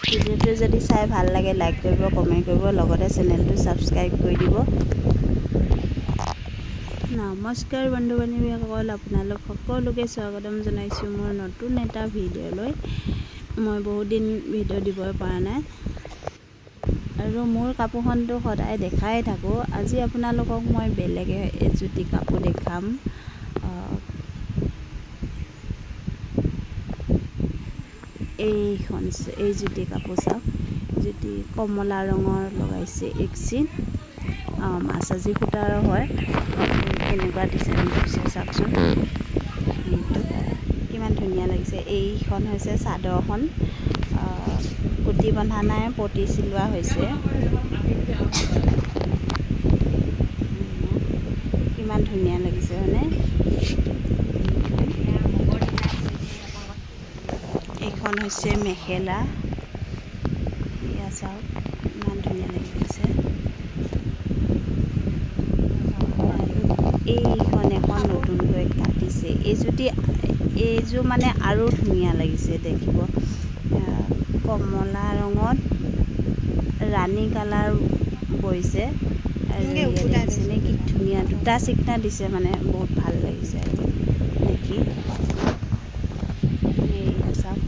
ভিডিঅ'টো যদি চাই ভাল লাগে, লাইক কৰিব, কমেণ্ট কৰিব, লগতে চেনেলটো ছাবস্ক্ৰাইব কৰি দিব। নমস্কাৰ বন্ধু বান্ধৱীসকল, আপোনালোক সকলোকে স্বাগতম জনাইছোঁ মোৰ নতুন এটা ভিডিঅ'লৈ। মই বহুত দিন ভিডিঅ' দিবই পৰা নাই আৰু মোৰ কাপোৰখনটো সদায় দেখাই থাকোঁ। আজি আপোনালোকক মই বেলেগ এজুতি কাপোৰ দেখাম। এইখন এইজুতি কাপোৰ চাওক, জুতি কমলা ৰঙৰ লগাইছে একচিন, মাছাজী সূতাৰ হয়। কেনেকুৱা ডিজাইন কৰিছে চাওকচোন, এইটো কিমান ধুনীয়া লাগিছে। এইখন হৈছে চাদৰখন, কুটি বন্ধা নাই, পতি চিলোৱা হৈছে। কিমান ধুনীয়া লাগিছে হয়নে? এইখন হৈছে মেখেলা, এয়া চাওক ইমান ধুনীয়া লাগিছে। আৰু এইখন এখন নতুনকৈ কাটিছে, এইজুতি এইযোৰ মানে আৰু ধুনীয়া লাগিছে দেখিব। কমলা ৰঙত ৰাণী কালাৰ বৈছে আৰু দেখিছেনে কি ধুনীয়া দুটা চিকনা দিছে, মানে বহুত ভাল লাগিছে আৰু দেখি। চাওক,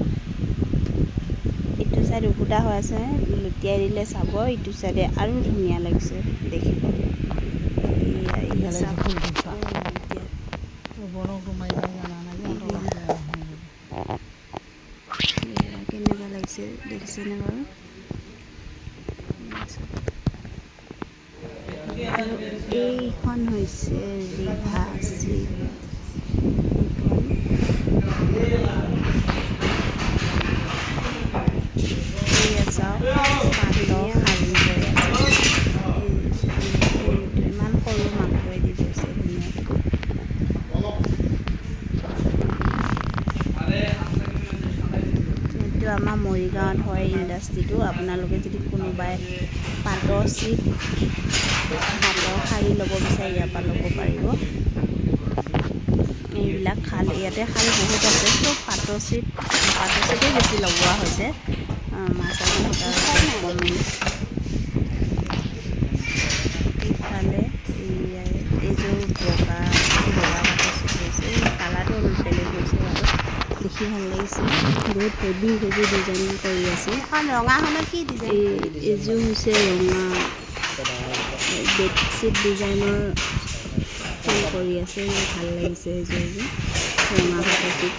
ইটো চাইড উভোটা হৈ আছে, লুটিয়াই দিলে চাব ইটো চাইডে আৰু ধুনীয়া লাগিছে দেখিব। কেনেকুৱা লাগিছে দেখিছেনে বাৰু? আৰু এইখন হৈছে ৰিহা চিট, এইখন চাওক পাটৰ শাৰী হৈ আছে। এইটো ইমান সৰু মাকৈ দি গৈছে ধুনীয়াকৈ। এইটো আমাৰ মৰিগাঁৱত হয় ইণ্ডাষ্ট্ৰিটো। আপোনালোকে যদি কোনোবাই পাটৰ চিট, পাটৰ শাৰী ল'ব বিচাৰে, ইয়াৰ পৰা ল'ব পাৰিব। এইবিলাক শাল, ইয়াতে শাল বহুত আছে। চব পাটৰ চিট, পাটৰ চিটেই বেছি লগোৱা হৈছে, মাছাজী সূতাৰ কমেই। ইফালে এইযোৰ বগা বগা পাটৰ চিট হৈছে, কালাৰটো অলপ বেলেগ হৈছে বাৰু, দেখি ভাল লাগিছে। বহুত হেভি হেভি ডিজাইন কৰি আছে। এখন ৰঙাখনত কি ডিজাইন? এই এইযোৰ হৈছে ৰঙা বেডশ্বীট ডিজাইনৰ ফুল কৰি আছে, ভাল লাগিছে এইযোৰ। ৰঙা পাটৰ চিট।